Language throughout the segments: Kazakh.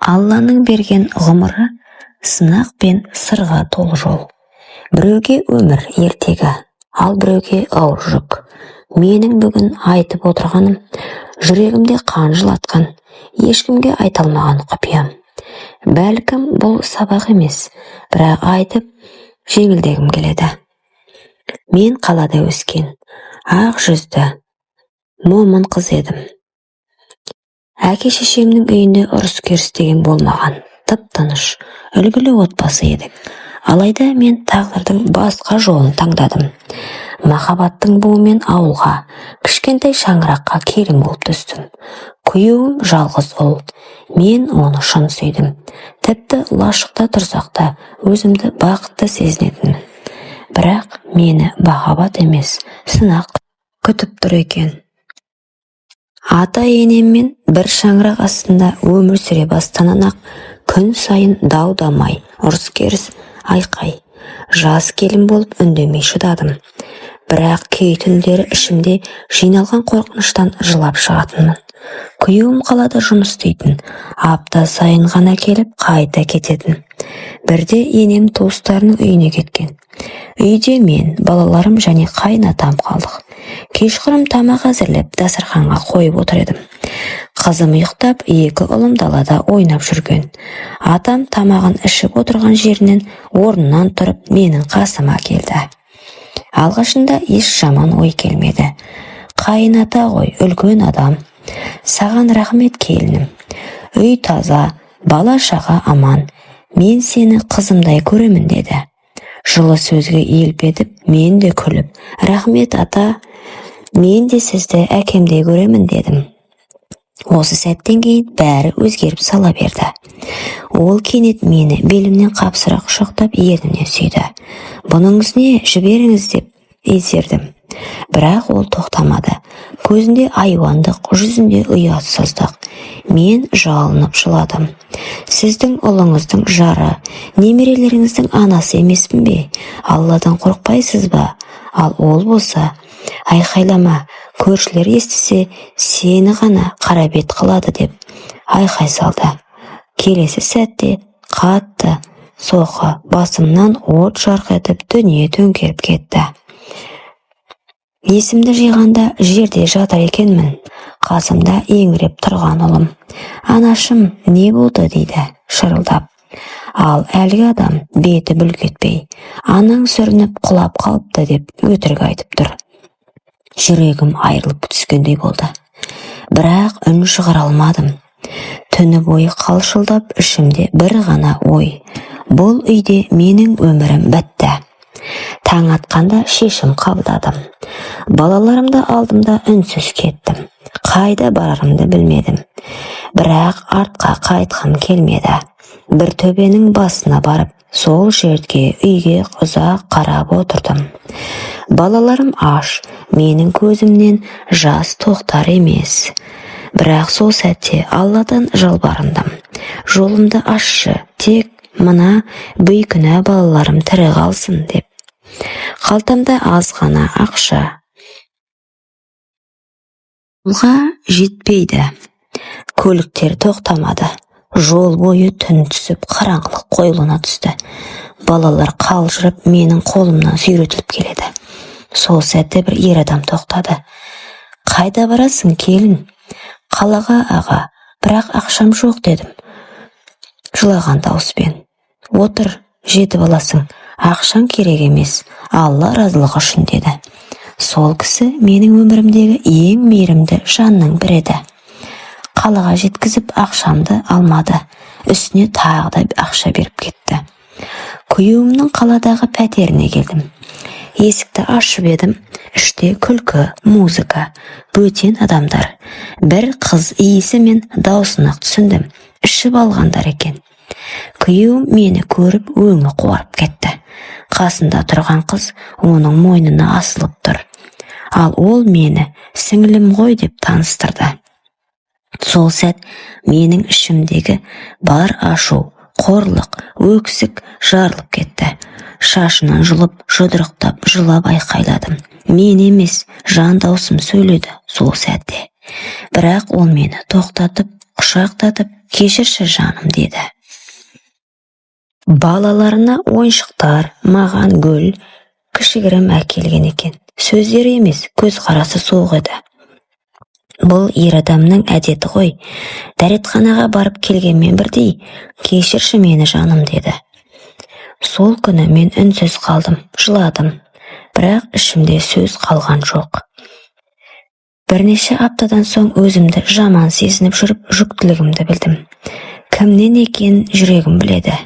Алланың берген ғұмыры сынақ пен сырға толы жол. Біреуге өмір ертегі, ал біреуге ауыр жүк. Менің бүгін айтып отырғаным жүрегімде қан жылатқан, ешкімге айта алмаған құпиям. Бәлкім, бұл сабақ емес, бірақ айтып жеңілдегім келеді. Мен қалада өскен, ақ жүзді, момын қыз едім. Әке-шешемнің үйінде ұрыс-керіс деген болмаған. Тып-тыныш, үлгілі отбасы едік. Алайда мен тағдырдың басқа жолын таңдадым. Махаббаттың буымен ауылға, кішкентай шаңыраққа келін болып түстім. Күйеуім жалғыз ұл. Мен оны шын сүйдім. Тіпті лашықта тұрсақ та өзімді бақытты сезінетінмін. Бірақ мені махаббат емес, сынақ күтіп тұр екен. Ата-енеммен бір шаңырақ астында өмір сүре бастағаннан-ақ күн сайын дау-дамай, ұрыс-керіс, айқай. Жас келін болып үндемей шыдадым. Бірақ кей түндері ішімде жиналған қорқыныштан жылап шығатынмын. Күйеуім қалада жұмыс істейтін, апта сайын ғана келіп қайта кететін. Бірде енем туыстарының үйіне кеткен. Үйде мен, балаларым және қайын атам қалдық. Кешқұрым тамақ әзірлеп, дастарханға қойып отыр едім. Қызым ұйықтап, екі ұлым далада ойнап жүрген. Атам тамағын ішіп отырған жерінен орнынан тұрып менің қасыма келді. Алғашында еш жаман ой келмеді. Қайын ата ғой, үлкен адам. Саған рахмет, келінім. Үй таза, бала-шаға аман. Мен сені қызымдай көремін, деді. Жылы сөзге елп етіп, мен де күліп, рахмет, ата, мен де сізді әкемдей көремін, дедім. Осы сәттен кейін бәрі өзгеріп сала берді. Ол кенет мені белімнен қапсыра құшақтап, ернімнен сүйді. Бұныңыз не, жіберіңіз, деп итердім. Бірақ ол тоқтамады. Көзінде айуандық, жүзінде ұятсыздық. Мен жалынып жыладым. Сіздің ұлыңыздың жары, немерелеріңіздің анасы емеспін бе? Алладан қорықпайсыз ба? Ал ол болса, айқайлама, көршілер естісе, сені ғана қара бет қылады, деп айқай салды. Келесі сәтте қатты соққы, басымнан от жарқ етіп, дүние төңкеріп кетті. Есімді жиғанда жерде жатыр екенмін. Қасымда еңіреп тұрған ұлым. Анашым, не болды, дейді шырылдап. Ал әлгі адам беті бүлк етпей, анаң сүрініп құлап қалыпты, деп өтірік айтып тұр. Жүрегім айырылып түскендей болды. Бірақ үн шығара алмадым. Түні бойы қалшылдап, ішімде бір ғана ой. Бұл үйде менің өмірім бітті. Таң атқанда шешім қабылдадым. Балаларымды алдым да үнсіз кеттім. Қайда барарымды білмедім. Бірақ артқа қайтқым келмеді. Бір төбенің басына барып, сол жерге, үйге ұзақ қарап отырдым. Балаларым аш, менің көзімнен жас тоқтар емес. Бірақ сол сәтте Алладан жалбарындым. Жолымды ашшы, тек мына бейкүнә балаларым тірі қалсын, деп. Қалтамда аз ғана ақша. Жолға жетпейді. Көліктер тоқтамады. Жол бойы түн түсіп, қараңғылық қоюлана түсті. Балалар қалжырап менің қолымнан сүйретіліп келеді. Сол сәтте бір ер адам тоқтады. Қайда барасың, келін? Қалаға, аға, бірақ ақшам жоқ, дедім жылаған дауыспен. Отыр, жетіп аласың, ақшаң керек емес, Алла разылығы үшін, деді. Сол кісі менің өмірімдегі ең мейірімді жанның бірі еді. Қалаға жеткізіп, ақшамды алмады, үстіне тағы да ақша беріп кетті. Күйеуімнің қаладағы пәтеріне келдім. Есікті ашып едім, іште күлкі, музыка, бөтен адамдар. Бір қыз иісі мен дауысын-ақ түсіндім. Ішіп алғандар екен. Күйеуім мені көріп, өңі қуарып кетті. Қасында тұрған қыз оның мойнына асылып тұр. Ал ол мені сіңілім ғой деп таныстырды. Сол сәт менің ішімдегі бар ашу, қорлық, өксік жарылып кетті. Шашынан жұлып, жұдырықтап, жылап айқайладым. Мен емес, жан даусым сөйледі сол сәтте. Бірақ ол мені тоқтатып, Құшақтатып, «Кешірші, жаным», – деді. Балаларына ойыншықтар, маған гүл, кішігірім әкелген екен. Сөздері емес, көзқарасы суық еді. Бұл ер адамның әдеті ғой. Дәретханаға барып келгенмен бірдей, «Кешірші мені, жаным», – деді. Сол күні мен үнсіз қалдым, жыладым, бірақ ішімде сөз қалған жоқ. Бірнеше аптадан соң өзімді жаман сезініп жүріп, жүктілігімді білдім. Кімнен екенін жүрегім біледі.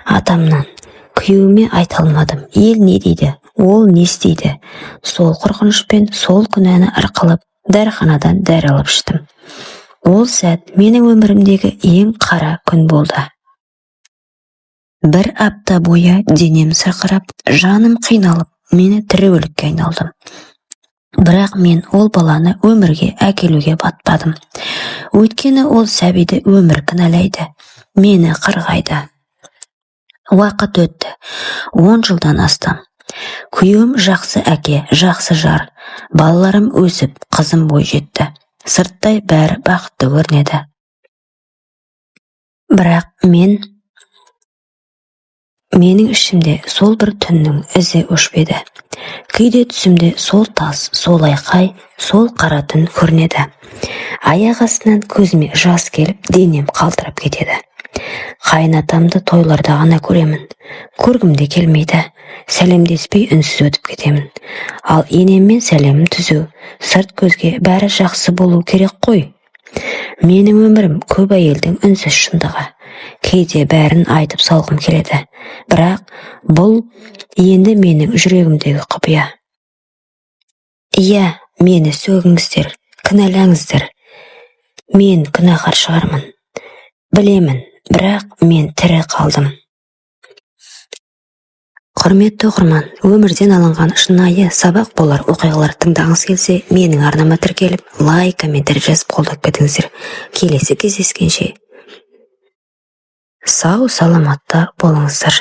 Атамнан. Күйеуіме айта алмадым. Ел не дейді, ол не істейді? Сол қорқынышпен, сол күнәні арқалап, дәріханадан дәрі алып іштім. Ол сәт менің өмірімдегі ең қара күн болды. Бір апта бойы денем сырқырап, жаным қиналып, мені тірі өлікке айналдым. Бірақ мен ол баланы өмірге әкелуге батпадым. Өйткені ол сәбиді өмір кінәлайды, мені қырғайды. Уақыт өтті. 10 жылдан астам. Күйеуім жақсы әке, жақсы жар. Балаларым өсіп, қызым бой жетті. Сырттай бәрі бақытты көрінеді. Бірақ менің ішімде сол бір түннің ізі өшпеді. Кейде түсімде сол тас, сол айқай, сол қара түн көрінеді. Аяқ астынан көзіме жас келіп, денем қалтырап кетеді. Қайын атамды тойларда ғана көремін. Көргім де келмейді. Сәлемдеспей, үнсіз өтіп кетемін. Ал енеммен сәлемім түзу. Сырт көзге бәрі жақсы болу керек қой. Менің өмірім – көп әйелдің үнсіз шындығы. Кейде бәрін айтып салғым келеді. Бірақ бұл енді менің жүрегімдегі құпия. Иә, мені сөгіңіздер, кінәлаңыздар. Мен күнәһар шығармын. Білемін, бірақ мен тірі қалдым. Құрметті оқырман, өмірден алынған шынайы сабақ болар оқиғалар тыңдағыңыз келсе, менің арнама тіркеліп, лайк, комментарий жазып, қолдап кетіңіздер. Келесі кездескенше сау саламатта болыңыздар.